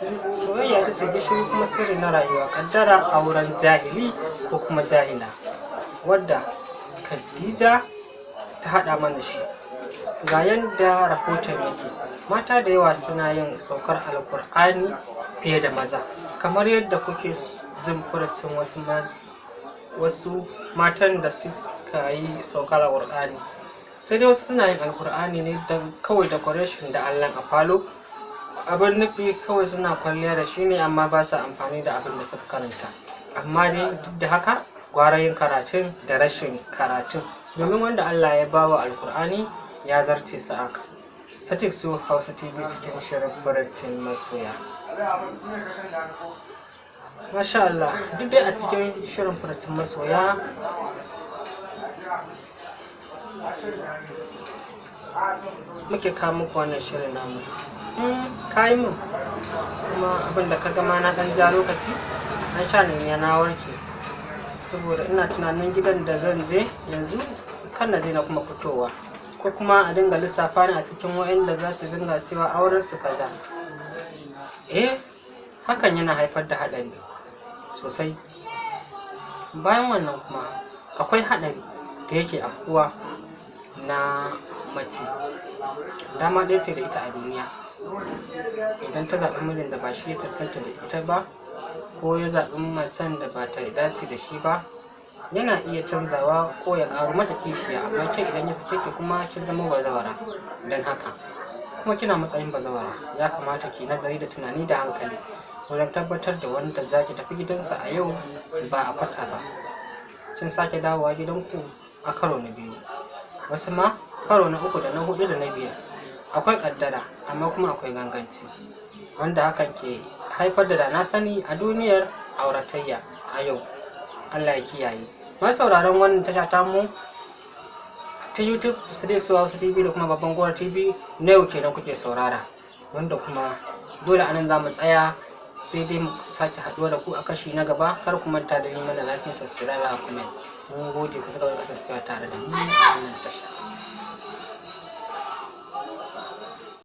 Soyayya ta ce gishiri kuma sirri na rayuwa, kaddara auren jahili ko kuma jahila, wadda Khadija ta haɗa mana shi. Ga yadda rahoton yake: mata da yawa suna yin saukar Alkur'ani fiye da maza, kamar yadda kuke jin furucin wasu matan da suka yi saukar Alkur'ani. Sai dai wasu suna yin Alkur'ani ne don kawai decoration da allon a falo, abin nufi kawai suna kwalliya da shi ne, amma ba sa amfani da abin da suka karanta. Amma dai duk da haka, gwara yin karatun da rashin karatun, domin wanda Allah ya bawa Alkur'ani ya zarce sa'a. Sadiq Su Hausa TV cikin shirin Furucin Masoya. Masha Allah, duk dai a cikin shirin Furucin Masoya muke kawo muku wannan shirin namu. Kayi mun kuma abin da ka gama na ɗan ja lokaci, an sha ne na warke, saboda ina tunanin gidan da zan je yanzu kan na je na kuma fitowa, ko kuma a dinga lissafa ni a cikin waɗanda za su dinga cewa auren su kaza. Hakan yana haifar da haɗari sosai. Bayan wannan kuma akwai haɗari da yake afkuwa na mace dama ɗaya ce da ita a duniya. Idan ta zaɓi mijin da ba shi ya cancanta da ita ba, ko ya zaɓi macen da ba ta dace da shi ba, yana iya canzawa ko ya ƙaro mata kishiya. Amma ke idan ya sake ki kuma kin zama bazawara. Don haka kuma kina matsayin bazawara, ya kamata ki nazari da tunani da hankali wajen tabbatar da wanda za ki tafi gidansa a yau ba a kwata ba. Kin sake dawowa gidanku a karo na biyu, wasu ma karo na uku da na hudu da na biyar. Akwai kaddara, amma kuma akwai ganganci, wanda hakan ke haifar da dana sani a duniyar auratayya a yau. Allah ya kiyaye. Masu sauraron wannan tasha tamu ta YouTube Sadiq Su Hausa TV da kuma Babban Gora TV na yau kenan kuke saurara, wanda kuma dole anan za mu tsaya, sai dai mu sake haɗuwa da ku a kashi na gaba. Kar ku manta da yi mana like, subscribe, comment. Mun gode ku saka kasancewa tare da mu a wannan tasha.